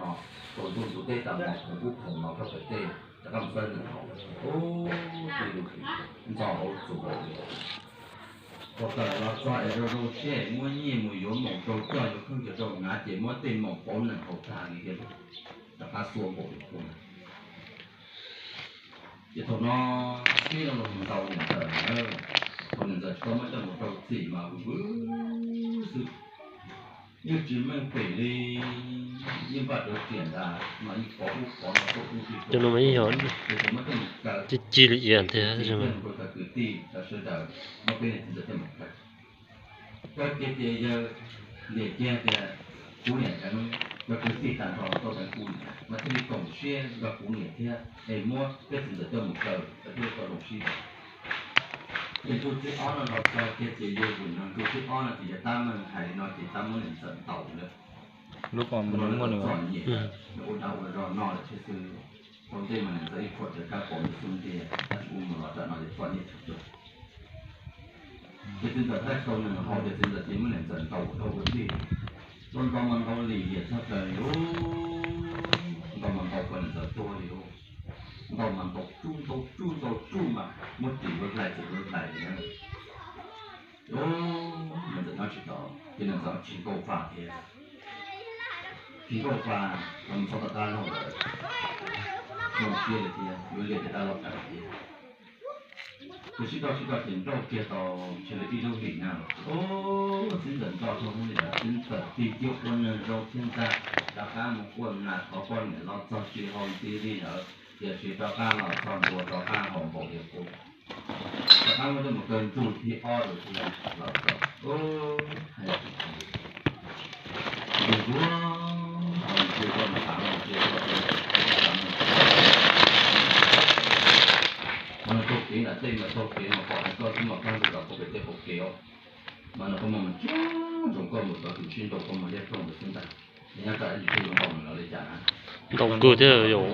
no, tau ntuj ntxuv teb tas mus khoom ub khoom no rau pem tej, rov qab mus txawb nees hauv, ub, tij lus ntxo hauv txus lawm. Thaum kawm los txog es zoo zoo siab muab nyiaj mus yuav maum rau coj, yuav khaub ncaws rau hnav ces muab tej maum pauv nees hauv tag li thiab, rov qab xuav npaum li qub na. Ces thaum no sib zoo los mus ntaus niam ntxawm na, thaum niam ntxawm tsis tau muab coj mus rau txim mas vwm vwm xwb, yeej tsis meej pem li, yeej npaj rau riam nrad mas yeej pov ub pov no tuaj ub tib Cov no mas ib yog ces thaum muab coj mus kaw, cig cig li ias thiab cig cig mus rau cov kwv tij cov sawv daws, muab peb niam txiv ntxawm coj mus kaw. Kaw kiag ces yawg liam kiag tias kuv niam deev cov kwv tij tag nrho tau deev kuv niam, mas thiaj li koom siab nrog kuv niam thiab es muab peb txiv ntxawm coj mus kaw, lawv thiaj li tau zoo sib deev. Ces ntu thib ob no los txog kiag ces yawg vwm no, ntu thib ob no ces yawg tab meeg hais li no ces tab muab niam ntxawm ntaus lawm. Lub ko muaj txom nyem, nws ua dag ua zog no lawm thiab xwb. Thaum ntej mas niam ntxawm ib qhuam tsav kab pom nws xub ntiag, tab sis ua mus los tam no ces txom nyem tshaj plaws. Ces txiv ntxawm thaij tau nees hauv ces txiv ntxawm ces muab niam ntxawm ntaus ua dog ua dig. Tau ntaus mas ntaus lim hiam tshaj plaws li, ntaus mas ntaus kom niam ntxawm tuag li lauj. Ntaus mas ntaus tsuj ntaus tsuj ntaus tsuj mas muab ris ua hlais ris ua hlais li na. Niam ntxawm nyob tsis tau, ces niam ntxawm tsis nkauj fa thiab. Tsis nkauj fa, los mus txog tom dab laug lawm, zoo siab li thiab, yuav liam tias dab laug kam thiab. Ces sib coj sib coj ces nrauj kiag tau ntshe li ib lub hlis na. Ub, txiv ntxawm nrauj tau hnub li ntawd, txiv ntxawm tig cia ua neeg zoo thiab ntag, rov qab mus kuaj nas thov poj niam los txog tsis haus nti li lawm, tiam sis rov qab los txog ntua rov qab haus npaum li qub. Rov qab muab coj mus kaw ntu thib ob lawm thiab los txog, ub, hais tias ntuj ntsuag, ntuj ntsuag koj mus tav, ntuj ntsuag koj mus tav, mas nws taug kev nram tej mas taug kev mas pom hais koj xwb mas koj ntsia rau pem tej qaum kev os. Mas no koj muaj mus tsuag ntsoov koj mus rau tus sib nrau koj muag liab ploog ntawd xwb ntag. Nyob tsam ib ntsis twg yuav ntaus nws los li cas na. Ntaus kawg thiab yom.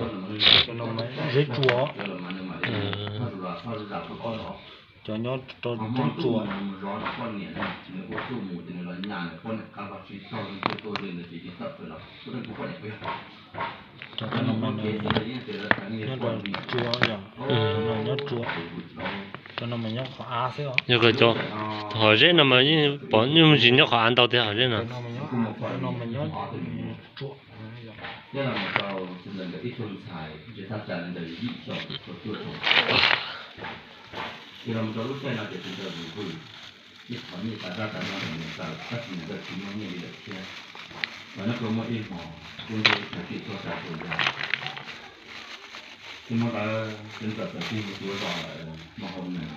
Zeb tsua. Cov nyob rau tub tsua. Cov no mas nyob rau tsua yom. Cov no nyob tsua. Cov no mas nyob qhov av xwb os. Yog cov hom zeb no mas yeej pom yeej ntsis nyob qhov av ntau tiag hom zeb no. Cov no mas nyob tsua. Thiab los mus rau txiv ntxawm nkawd ib tug ntxhais ntshe thaj tsam li ntawm yim xyoo txog cuaj xyoo. Ces los mus rau lub caij no ces txiv ntxawm vwm vwm ib qho nyiaj tas zaj tas zog rau niam ntxawm, tab sis niam ntxawm tsis muaj nyiaj li lawm thiab. Mas nyob rau muaj ib hmos kuj ntsib ib chaw tsim tuaj tsa tus yam. Txij hmo ntawd txiv ntxawm txawm tig mus tsuav zos lawm, mus haus neeg